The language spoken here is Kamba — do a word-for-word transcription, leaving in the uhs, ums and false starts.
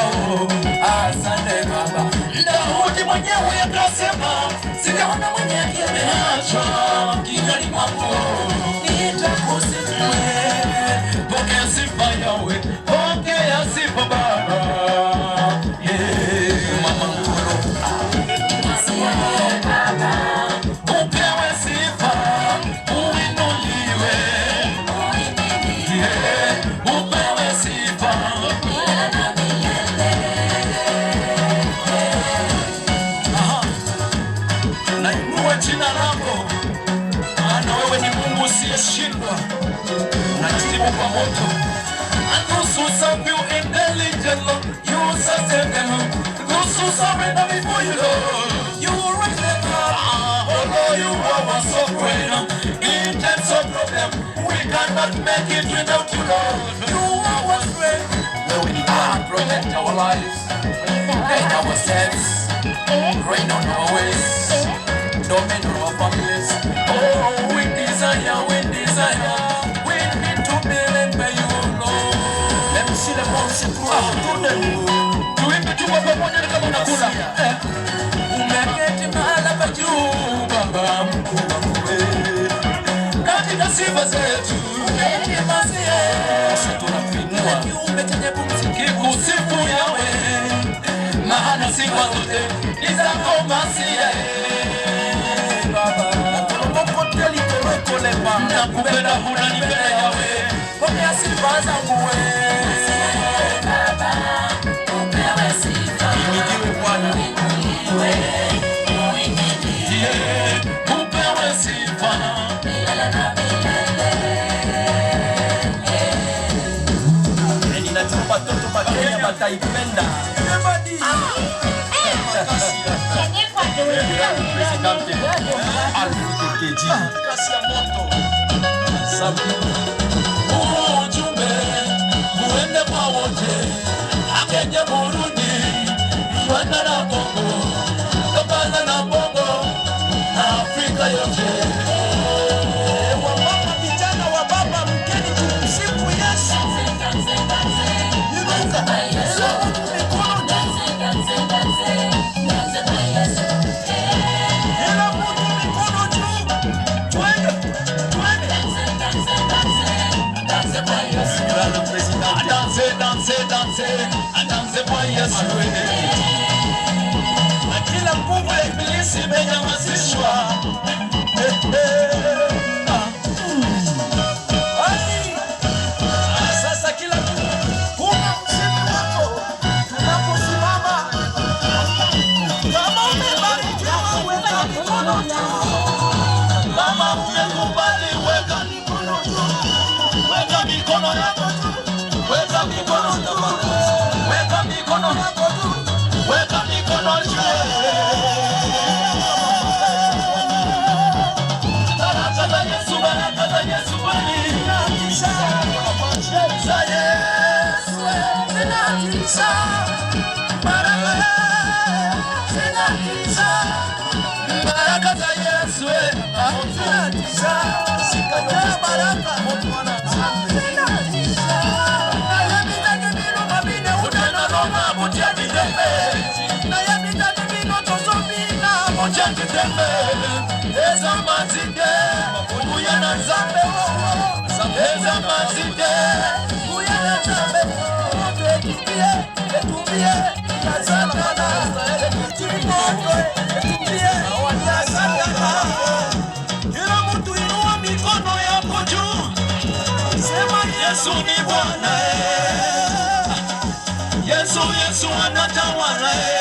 Asante Baba. Daudi mwenyewe akasema, sijaona mwenye kimeachwa kinywani mwangu. Nitakusifu wewe. Pokea sifa Yahweh. Pokea sifa Baba. Yeah. Mama Nkulu. Upewe sifa, uinuliwe. Yeah, upewe sifa. Aha. Nainua jina lako, maana wewe ni Mungu usiyeshindwa. Unajibu kwa moto. And those who serve you in diligence, Lord, you sustain them. Those who surrender before you, Lord, you raise them up. Ah, oh Lord, you are our sovereign. In times of problem, we cannot make it without you, Lord. You are our strength. Where we need, Lord, protect our lives. Guide our steps. Reign on our ways. Dominate our families. Oh, we desire, we desire, we need to be led by you, Lord. Let me see the voice. Ah, tuimbe tu kwa pamoja ni kama unakula. Eh. Umeketi mahala pa juu, Baba mkuu wa kweli. Katika sifa zetu, umeketi masia. Sisi tunakuinua. Kiumbe chenye pumzi. Kikusifu Yahweh. Maana sifa zote ni zako Masia, eh, Baba. Nakupenda, unanipenda Yahweh. Pokea sifa zangu wewe. Baba, upewe sifa. Uhimidiwe Bwana. Uhimidiwe, uhimidiwe. Yeah, upewe sifa. Milele na milele. Eh, ninajua watoto wa Kenya wataipenda. Everybody. Ah, eh. Kenya kwa President Alfred Keji. Kazi ya moto. Asante. Ujumbe uende kwa wote. Akenya, Burundi, Rwanda na Kongo. Kampala na Bongo. Na Afrika yote. Wamama, vijana, wababa, mkeni tumsifu Yesu. Inua mikono juu. Kila mtu mikono juu. Twende, twende. Danse, danse, danse. Adanse kwa Yesu. Na kila nguvu ya ibilisi imenyamazishwa. Eh, eh, ah, mm. Ai. Ah, sasa kila mtu, funga mshipi wako tunaposimama. Kama umebarikiwa, weka mikono juu. Kama umekubali, weka mikono juu. Weka mikono yako juu. Weka mikono juu. Weka mikono yako juu. Weka mikono juu. Baraka za Yesu, baraka za Yesu, baraka za Yesu. Baraka zinatisha. Baraka za Yesu, eh. Zinatisha. Zikataa baraka. Zinatisha. Naye mitaki mino mabine utena noma mutia kitembe. Naye mitaki mino tosomina mutia kitembe. Eza mazike. Uya na Nzambe wowo. Eza mazike. Uya na Nzambe wowo. Tuetukie. Etumbie, ya Satana, etumbie, etumbie, ya Satana. Kila mtu inua mikono yako juu. Sema, "Yesu ni Bwana, eh. Yesu, Yesu anatawala, eh."